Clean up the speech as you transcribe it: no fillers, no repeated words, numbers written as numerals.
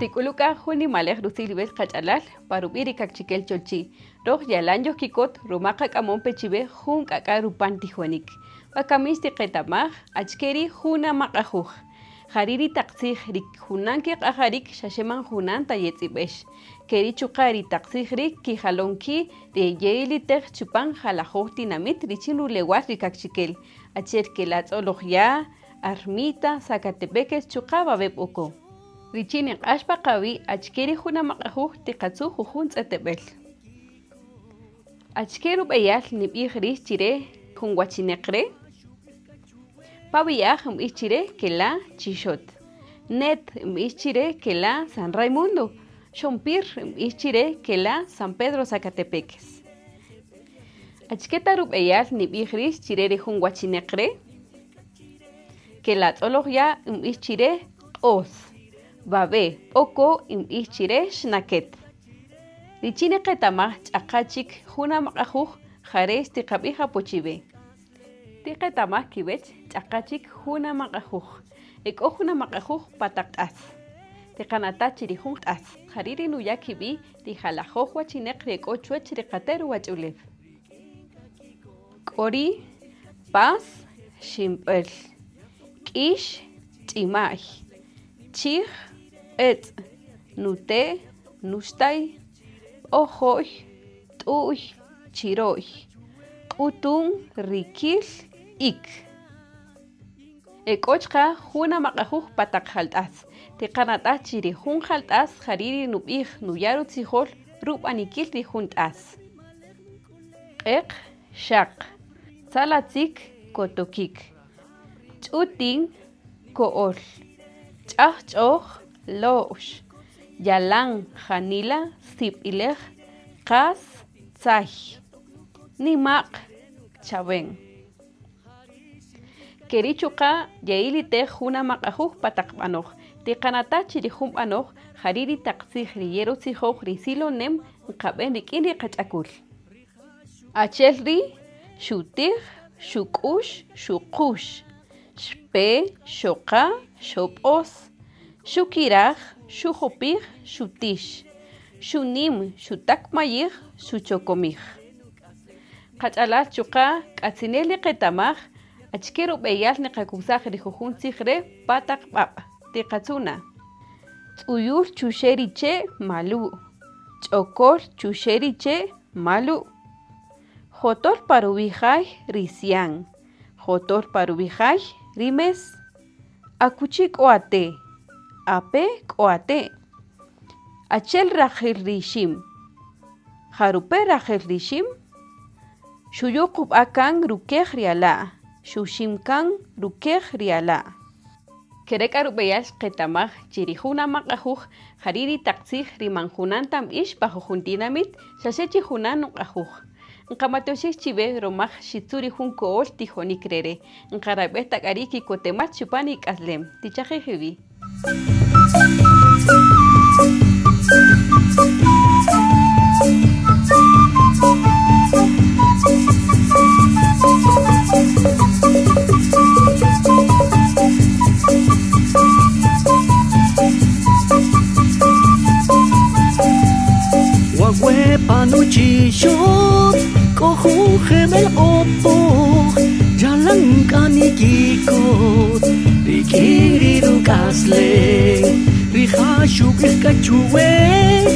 Tik'ulu' k'a jun nimalej rutzil iwech qach'alal pa rub'i' ri Kaqchikel Cholchi'. Röj yalan yojkikot ruma qak'amon pe chiwe jun k'ak'a' rupan tijonik. Wakami xtiqetamaj achike ri' jun amaq'ajuj. Ja ri' ri taq tzij ri junan kiq'ajarik xa xe man junan ta yetz'ib'ex. Ke ri' chuqa' ri taq tzij ri' kijalon ki' ri ye'ilitej chupan jalajoj tinamït richin rulewal ri Kaqchikel, achi'el ke la Tz'oloj Ya', Armita, Sacatepéquez chuqa' Babeb Oko. Richin niq'ax pa qawi' achike ri jun amaq'ajuj tiqatzu' jujun tz'eteb'ël. Achike rub'eyal nib'ij rix chi re jun wachineq re'? Pa b'i'aj nb'ix chi re ke la' Chixot. Net nb'ix chi re ke la' San Raimundo. Xompir nb'ix chi re ke la' San Pedro Sacatepéquez. Achike ta rub'eyal nib'ij rix chi re ri jun wachineq re'? Ke la' Tz'oloj Ya' nb'ix chi re Q'os. Bab'e, Oko nb'ix chi re Xnaket. Richin niqetamaj ch'aqa chik jun amaq'ajuj ja re' xtiqab'ij apo chiwe. Tiqetamaj kiwech ch'aqa chik jun amaq'ajuj. E k'o jun amaq'ajuj pa taq t'as. Tiqanata' chi ri jun t'as ja ri' ri nuya' kib'i' ri jalajoj wachineq ri e k'o chuwech ri qate' ruwach'ulew. K'o ri pas, ximb'äl, k'ix, ch'ima'y, chij, b'etz', nute', nuxtay, b'ojo'y, t'u'y, chiro'y, q'utu'n, rikil, ik. E k'o chqä jun amaq'ajuj pa taq jalt'as. Tiqanat'aj chi ri jun jalt'as ja ri' ri nub'ij nuya' rutzijol rub'anikil ri jun t'as. Q'eq, xaq, tzalatzik, kotokik, ch'utin, ko'öl, ch'ajch'oj, lo'x, yalan, janila, sib'ilej, qas, tzay, nima'q, chawen. Ke ri' chuqa' ye'ilitej jun amaq'ajuj pa taq b'anoj. Tiqanataj chi ri jun b'anoj ja ri' ri taq tzij ri yerutzijoj ri silonem nqab'en rik'in ri qach'akul. Achi'el ri' xutij, xuk'ux, xuqux, xpe, xoqa, xop'os, xukiraj, xujopij, xutix, xunim, xutakmayij, xuchokomij. Qach'alal chuqa' k'atzinel niqetamaj achike rub'eyal niqakusaj ri jujun tzij re' pa taq b'ab'. Tiqatzu' na. Tz'uyul chuxe' ri che' malu'. Ch'okol chuxe' ri che' malu'. Jotol pa ruwi' jay ri sian. Jotol pa ruwi' jay ri mes. Akuchi k'o ate'? Ape' k'o ate'? Achi'el rajil ri ixim. Jarupe' rajil ri ixim? Xuyuqub'a kan rukej ri ala', xuxim kan rukej ri ala'. Kere' k'a rub'eyal xqetamaj chi ri jun amaq'ajuj ja ri' ri taq tzij ri man junan ta nb'ix pa jujun tinamït, xa xe chi junan nuq'ajuj. Nqamatyoxij chiwe romaj xitzu' ri jun ko'öl tijonïk re re'. Nqarab'ej ta k'a ri' kikotemal chupan ik'aslem. Tichajij iwi'. Wawe' pa nuchixot k'o jun jeb'ël q'opoj yalan k'a nikikot rik'in ri ruk'aslem rija' xub'ij k'a chuwe.